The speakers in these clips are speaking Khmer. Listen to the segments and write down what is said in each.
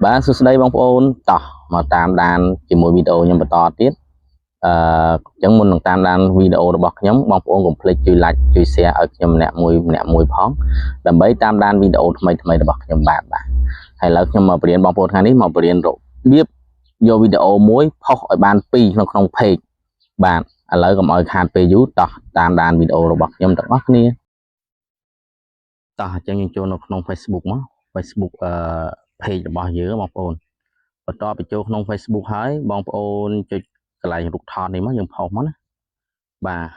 បាទសួស្តីបងប្អូនតោះមកតាមដានជាមួយវីដេអូខ្ញុំបន្តទៀតអឺអញ្ចឹងមុននឹងតាមដានវីដេអូរបស់ខ្ញុំបងប្អូនកុំភ្លេចជួយ like ជួយ share ឲ្យខ្ញុំម្នាក់មួយម្នាក់មួយផងដើម្បីតាមដានវីដេអូថ្មីថ្មីរបស់ខ្ញុំបាទបាទហើយឥឡូវខ្ញុំមកបរៀនបងប្អូនថ្ងៃនេះមកបរៀនរបៀបយកវីដេអូមួយផុសឲ្យបាន2ក្នុងក្នុង page បាទឥឡូវកុំឲ្យខាតពេលយូរតោះតាមដានវីដេអូរបស់ខ្ញុំទាំងអស់គ្នាតោះអញ្ចឹងយើងចូលនៅក្នុង Facebook មក Facebook អឺ page របស់យើងបងប្អូនបន្ទាប់ពីចូលក្នុង Facebook ហើយបងប្អូនចុចកន្លែងរូបថតនេះមកយើងផុសមកណាបាទ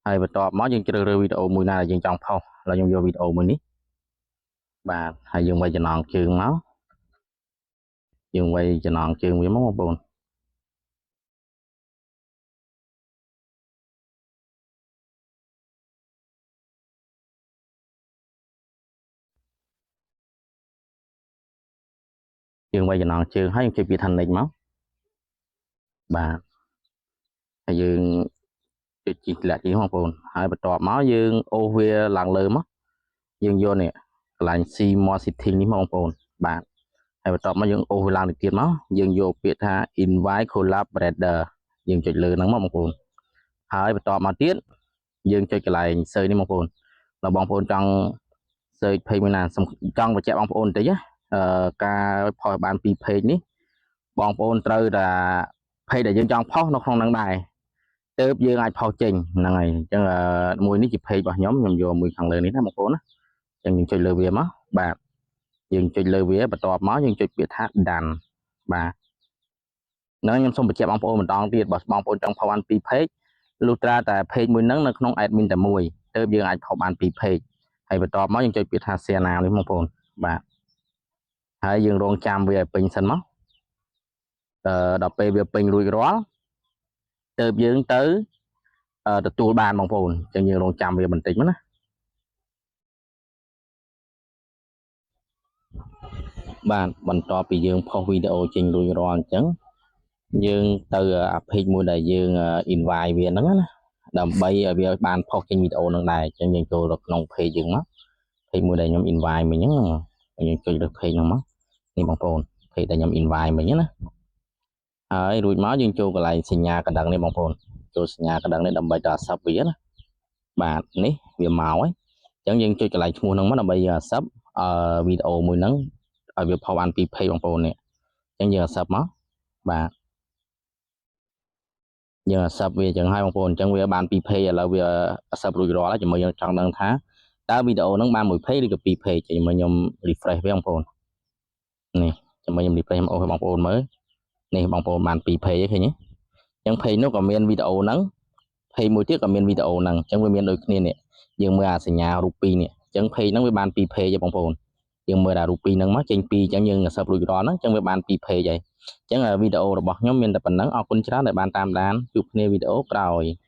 ហើយបន្ទាប់មកយើងជ្រើសរើសវីដេអូមួយណាដែលយើងចង់ផុសឥឡូវខ្ញុំយកវីដេអូមួយនេះបាទហើយយើងវាយចំណងជើងមកយើងវាយចំណងជើងវាមកបងប្អូនយើងវាយចំណងជើងហើយយើងចុចពាក្យថា next មកបាទហើយយើងចុចជីធ្លាក់ជីបងប្អូនហើយបន្ទាប់មកយើងអូសវាឡើងលើមកយើងយកនេះកន្លែង see more setting នេះមកបងប្អូនបាទហើយបន្ទាប់មកយើងអូសវាឡើងទៅទៀតមកយើងយកពាក្យថា invite collaborator យើងចុចលើហ្នឹងមកបងប្អូនហើយបន្ទាប់មកទៀតយើងចុចកន្លែង search នេះបងប្អូនដល់បងប្អូនចង់ search page មួយណាសូមចង់បញ្ជាក់បងប្អូនបន្តិចណាអឺការផុសបាន2 page នេះបងប្អូនត្រូវតែ page ដែលយើងចង់ផុសនៅក្នុងហ្នឹងដែរទើបយើងអាចផុសចេញហ្នឹងហើយអញ្ចឹងមួយនេះជា page របស់ខ្ញុំខ្ញុំយកមួយខាងលើនេះណាបងប្អូនណាអញ្ចឹងយើងចុចលើវាមកបាទយើងចុចលើវាបន្ទាប់មកយើងចុចពាក្យថា done បាទហ្នឹងខ្ញុំសូមបញ្ជាក់បងប្អូនម្ដងទៀតបើបងប្អូនចង់ផុសបាន2 page លុះត្រាតែ page មួយហ្នឹងនៅក្នុង admin តែមួយទើបយើងអាចផុសបាន2 page ហើយបន្ទាប់មកយើងចុចពាក្យថា share now នេះបងប្អូនបាទហើយយើងរងចាំវាឲ្យពេញសិនមកអឺដល់ពេលវាពេញរួចរាល់ទើបយើងទៅទទួលបានបងប្អូនអញ្ចឹងយើងរងចាំវាបន្តិចមកណាបាទបន្ទាប់ពីយើងផុសវីដេអូចេញរួចរាល់អញ្ចឹងយើងទៅអា page មួយដែលយើង invite វាហ្នឹងណាដើម្បីឲ្យវាបានផុសចេញវីដេអូហ្នឹងដែរអញ្ចឹងយើងចូលទៅក្នុង page យើងមក page មួយដែលខ្ញុំ invite មិញហ្នឹងយើងចុចលើ page ហ្នឹងមកនេះបងប្អូន page ដែលខ្ញុំ invite មិញណាហើយរួចមកយើងចូលកន្លែងសញ្ញាកណ្ដឹងនេះបងប្អូនចូលសញ្ញាកណ្ដឹងនេះដើម្បីទៅ accept វាណាបាទនេះវាមកហើយអញ្ចឹងយើងចុចកន្លែងឈ្មោះហ្នឹងមកដើម្បីយើង accept អឺវីដេអូមួយហ្នឹងឲ្យវាផុសបានពី page បងប្អូននេះអញ្ចឹងយើង accept មកបាទយើង accept វាអញ្ចឹងហើយបងប្អូនអញ្ចឹងវាបាន2 page ឥឡូវវា accept រួចរាល់ហើយជាមួយយើងចង់ដឹងថាតើវីដេអូហ្នឹងបាន1 page ឬក៏2 page ជាមួយខ្ញុំ refresh វាបងប្អូននេះជាមួយខ្ញុំ refresh ខ្ញុំអូសឲ្យបងប្អូនមើលនេះបងប្អូនបាន2 page ឃើញទេអញ្ចឹង page នោះក៏មានវីដេអូហ្នឹង page មួយទៀតក៏មានវីដេអូហ្នឹងអញ្ចឹងវាមានដូចគ្នានេះយើងមើលអាសញ្ញារូប2នេះអញ្ចឹង page ហ្នឹងវាបាន2 page ទេបងប្អូនយើងមើលអារូប2ហ្នឹងមកចេញ2អញ្ចឹងយើង accept រួចរាល់ហ្នឹងអញ្ចឹងវាបាន2 page ហើយអញ្ចឹងវីដេអូរបស់ខ្ញុំមានតែប៉ុណ្ណឹងអរគុណច្រើនដែលបានតាមដានជួបគ្នាវីដេអូក្រោយ។